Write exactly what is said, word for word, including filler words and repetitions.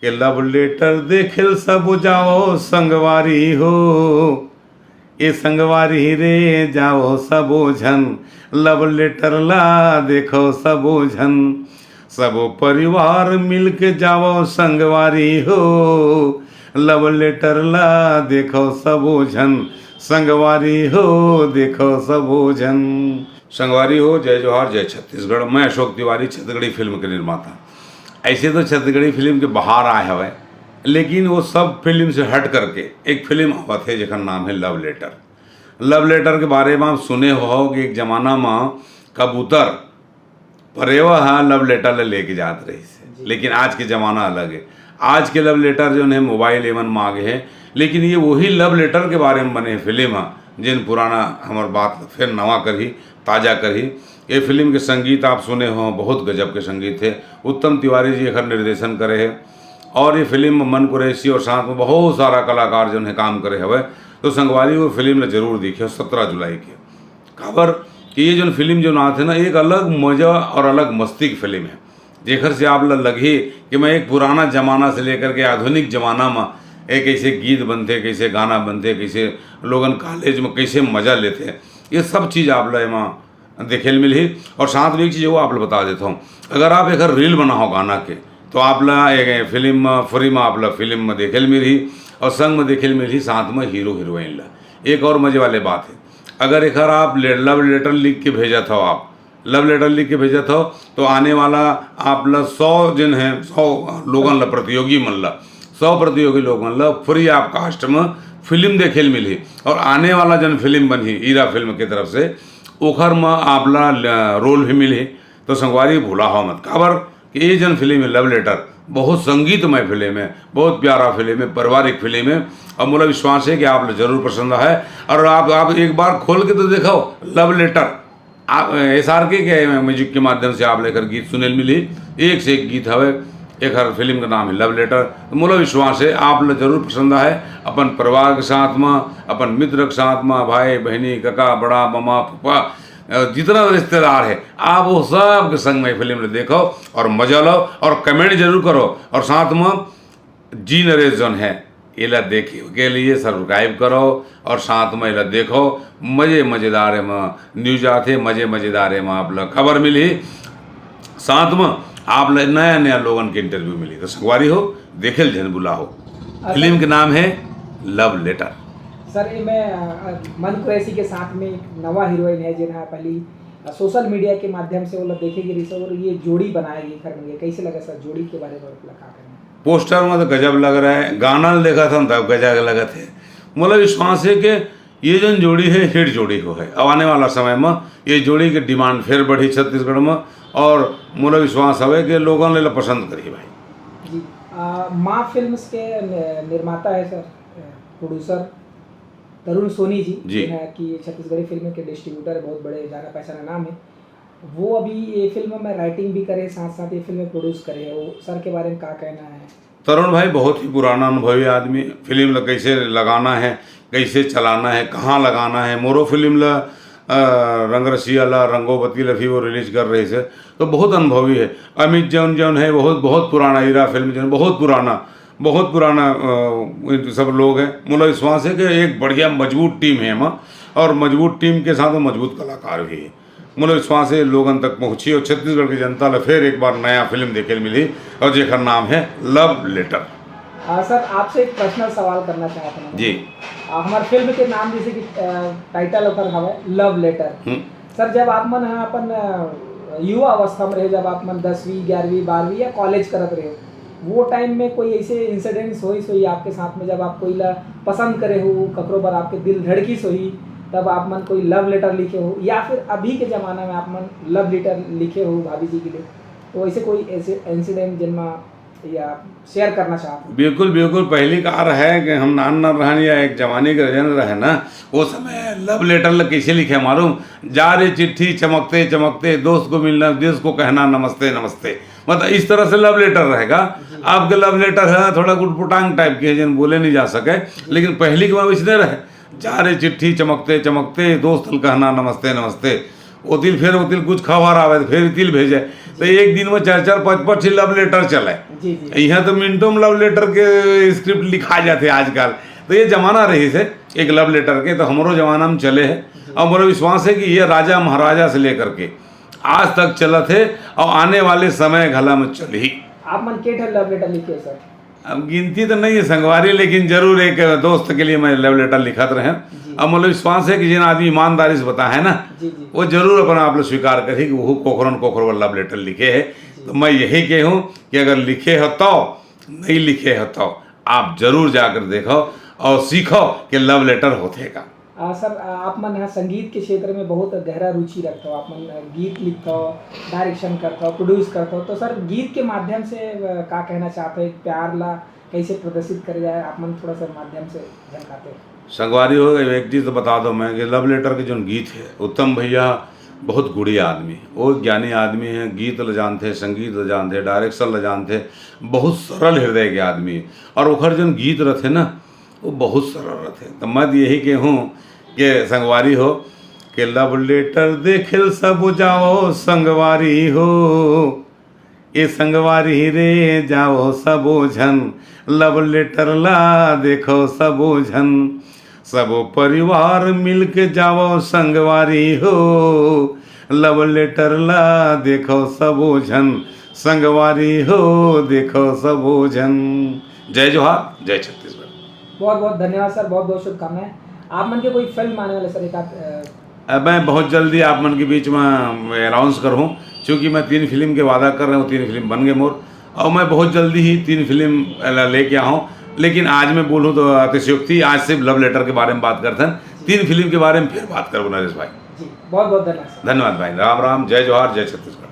के लव लेटर देखेल सबो जाओ संगवारी हो, ए संगवारी रे जाओ सबो झन, लव लेटर ला देखो सबो झन, सबो परिवार मिलके जाओ संगवारी हो, लव लेटर ला देखो सबो झन, संगवारी हो देखो सबो झन। संगवारी हो, जय जोहार, जय छत्तीसगढ़। मैं अशोक तिवारी, छत्तीसगढ़ी फिल्म के निर्माता। ऐसे तो छत्तीसगढ़ी फिल्म के बहार आए हवय, लेकिन वो सब फिल्म से हट करके एक फिल्म आवत हे, जेकर नाम है लव लेटर। लव लेटर के बारे में आप सुने हो कि एक जमाना में कबूतर परेवा ह लव लेटर ले लेके जात रहिस हे, जी। लेकिन आज के जमाना अलग है। आज के लव लेटर जो है मोबाइल एमन मांगे है, लेकिन ये वही लव लेटर के बारे में बने फिल्म है, जिन पुराना हमर बात ल फिर नवा करही, ताजा करही। ये फिल्म के संगीत आप सुने हो, बहुत गजब के संगीत है। उत्तम तिवारी जी एकर निर्देशन करे है और ये फिल्म में मन कुरैशी और साथ में बहुत सारा कलाकार जो है काम करे हवे। तो संगवारी वो फिल्म ल जरूर देखियो, सत्रह जुलाई के। काबर कि ये जोन फिल्म जोन आथे ना, एक अलग मजा और अलग मस्ती की फिल्म है, जेकर से आप ल लगही कि मैं एक पुराना जमाना से लेकर के आधुनिक जमाना में एक कैसे गीत बनथे, कैसे गाना बनथे, कैसे लोगन कॉलेज में कैसे मजा लेथे, ये सब चीज़ आप ल एमा देखे ल मिलही। और साथ में एक चीज़ वो आप ल बता देता हूँ, अगर आप एक रील बनाओ गाना के, तो आप ला एक फिल्म में, फ्री में आप ला फिल्म में देखे ल मिलही और संग में देखे ल मिलही साथ में हीरो हीरोइन ला। एक और मजे वाले बात है, अगर एकर आप ले-, लव लेटर लिख के भेजत हो, आप लव लेटर लिख के भेजत हो, तो आने वाला आप ला सौ जिन है, सौ लोगन ला, प्रतियोगी मन ला, सौ प्रतियोगी लोगन ला फ्री ऑफ कॉस्ट में फिल्म देखे ल मिलही और आने वाला जन फिल्म बनही ईरा फिल्म के तरफ से, ओखर में आप ला ल-, रोल भी मिलही। तो संगवारी भूला हो मत, काबर कि ये जन फिल्म है लव लेटर, बहुत संगीतमय फिल्म है, बहुत प्यारा फिल्म है, पारिवारिक फिल्म है। और मोला विश्वास है कि आप ला जरूर पसंद आए। और आप आप एक बार खोल के तो देखो लव लेटर, आप एस आर के के म्यूजिक के माध्यम से आप ला एकर गीत सुने ल मिलही। एक से एक गीत हवे। एकर फिल्म का नाम है लव लेटर। तो मोला विश्वास है आप ला जरूर पसंद आए। अपन परिवार के साथ में, अपन मित्र के साथ में, भाई बहनी, कका, बड़ा, ममा, फूफा, अ, जितना रिश्तेदार है, आप वो सब के संग में फिल्म ला देखो और मजा लो और कमेंट जरूर करो। और साथ में जी नरेश जोन है, एला देखे के लिए सब्सक्राइब करो और साथ में एला देखो। मजे मजेदार एमा न्यूज आथे, मजे मजेदार एमा आप ला खबर मिलही, साथ में आप ला नया नया लोगन के इंटरव्यू मिलही। तो संगवारी हो, देखे ल झन भूला हो। अच्छा। फिल्म के नाम है लव लेटर। सर, ये मैं, अ, अ, मन कुरैशी के साथ में एक नवा हीरोइन है, जिन्हा पहली, अ, सोशल मीडिया के माध्यम से वो लोग देखे गिरी सर, और ये जोड़ी बनाए गे घर में, कैसे लगा सर जोड़ी के बारे में आप लोग का कहना है? पोस्टर में तो गजब लग रहा है, गाना ल देखत हन तब गजब लगत है। मोला विश्वास है कि ये जन जोड़ी है, हिट जोड़ी हो है। अब आने वाला समय में ये जोड़ी के डिमांड फिर बढ़ी छत्तीसगढ़ में और मोला विश्वास हवे कि लोगन ले पसंद करही भाई। जी, आ, माँ फिल्म्स के नि-, निर्माता है सर, अ, प्रोड्यूसर तरुण सोनी जी, जी। जो है कि छत्तीसगढ़ी फिल्म के डिस्ट्रीब्यूटर है, बहुत बड़े जाना पहचाना नाम है। वो अभी ये फिल्म में राइटिंग भी करे, साथ साथ ये फिल्म प्रोड्यूस करे है। वो सर के बारे में क्या कहना है? तरुण भाई बहुत ही पुराना अनुभवी आदमी, फिल्म ला कैसे लगाना है, कैसे चलाना है, कहाँ लगाना है। मोरो फिल्म ला, अ, रंगरसिया ला, रंगोबती ला भी वो रिलीज कर रहे थे, तो बहुत अनुभवी है। अमित जौन जौन है, बहुत, बहुत पुराना ईरा फिल्म जौन, बहुत पुराना, बहुत पुराना, अ, इन सब लोग हैं। मोला विश्वास है कि एक बढ़िया मजबूत टीम है एमा, और मजबूत टीम के साथ मजबूत कलाकार भी है। मोला विश्वास है लोगन तक पहुँची और छत्तीसगढ़ की जनता ला फिर एक बार नया फिल्म देखे ल मिली और जेकर नाम है लव लेटर। आ, सर, आपसे एक पर्सनल सवाल करना चाहत हूँ। जी। आ, हमार फिल्म के नाम जैसे कि, आ, टाइटल ओकर हवे लव लेटर। हम्म। सर, जब आप मन ह अपन, आ, युवा अवस्था में रहे, जब आप मन दसवीं, ग्यारहवीं, बारहवीं या कॉलेज करत रहे, वो टाइम में कोई ऐसे इंसिडेंट्स होइस होही आपके साथ में, जब आप कोई ला पसंद करे हो, ककरो बर आपके दिल धड़किस होही, तब आप मन कोई लव लेटर लिखे हो, या फिर अभी के जमाना में आप मन लव लेटर लिखे हो भाभी जी के लिए, तो ऐसे कोई ऐसे इंसिडेंट जिनमा या शेयर करना चाहत हो? बिल्कुल, बिल्कुल। पहली का रहे कि हम नान नान रहन या एक जवानी के रजन रहे ना, वो समय लव लेटर ल कैसे लिखे मालूम? जा रे चिट्ठी चमकते चमकते, दोस्त को मिलना, दोस्त को कहना नमस्ते नमस्ते। मतलब इस तरह से लव लेटर रहेगा। जी। आपके लव लेटर है थोड़ा गुटपुटांग टाइप के, जिन बोले नहीं जा सके, लेकिन पहली के वैसने रहे, जा रे चिट्ठी चमकते चमकते, दोस्त ल कहना नमस्ते नमस्ते। ओतिल, फिर ओतिल कुछ खबर आवे तो फिर इतिल भेजे। तो एक दिन में चार चार पाँच पाँच लव लेटर चले। जी जी। यहाँ तो मिनटों में लव लेटर के स्क्रिप्ट लिखा जाते आजकल। तो ये जमाना रहिस हे एक लव लेटर के, तो हमरो जमाना में चले हे। और मोर विश्वास हे कि ये राजा महाराजा से लेकर के आज तक चलत हे और आने वाले समय घला में चलही। आप मन के ठन लव लेटर लिखे सर? अब गिनती तो नहीं है संगवारी, लेकिन जरूर एक दोस्त के लिए मैं लव लेटर लिखत रहे। जी। अब मोला विश्वास हे कि जेन आदमी ईमानदारी से बताहे ना, जी जी। वो जरूर अपन आप ला स्वीकार करही कि वो कोखरो न कोखरो बर लव लेटर लिखे हे। तो मैं यही कहूँ कि अगर लिखे हो तो, नहीं लिखे हो तो, आप जरूर जाकर देखो और सीखो कि लव लेटर होथे का। आ, सर, आ, आप मन ह संगीत के क्षेत्र में बहुत गहरा रुचि रखथव। आप मन गीत लिखथव, डायरेक्शन करथव, प्रोड्यूस करथव, तो सर, गीत के माध्यम से आ, का कहना चाहते हैं, प्यार ला कैसे प्रदर्शित करे जाए, आप मन थोड़ा सा माध्यम से झलकाते हैं। संगवारी हो, एक चीज तो बता दो मैं कि लव लेटर के जोन गीत हे, उत्तम भैया बहुत गुणी आदमी, वो ज्ञानी आदमी हे, गीत ल जानथे, संगीत ल जानथे, डायरेक्शन ल जानथे, बहुत सरल हृदय के आदमी हे। और ओखर जोन गीत रथे ना, वो बहुत सरल रथे। तो मैं तो यही कहूँ कि संगवारी हो, कि लव लेटर देखे ल सबो जाओ संगवारी हो, ए संगवारी रे जाओ सबो झन, लव लेटर ला देखो सबो झन, सबो परिवार मिलके जाओ संगवारी हो, लव लेटर ला देखो सबो झन, संगवारी हो देखो सबो झन। जय जोहार, जय छत्तीसगढ़। बहुत बहुत धन्यवाद सर, बहुत बहुत शुभकामनाएं। आप मन के कोई फिल्म आने वाले सर, एक आध, अ, अब मैं बहुत जल्दी आप मन के बीच में अनाउंस करहूँ, क्योंकि मैं तीन फिल्म के वादा कर रहे हूँ, तीन फिल्म बन गए मोर, और मैं बहुत जल्दी ही तीन फिल्म ला-, लेके आऊँ। लेकिन आज मैं बोलूँ तो अतिशयोक्ति, आज सिर्फ लव लेटर के बारे में बात करते हैं, तीन फिल्म के बारे में फिर बात करबो नरेश भाई। जी, बहुत बहुत धन्यवाद सर। धन्यवाद भाई, राम राम, जय जोहार, जय छत्तीसगढ़।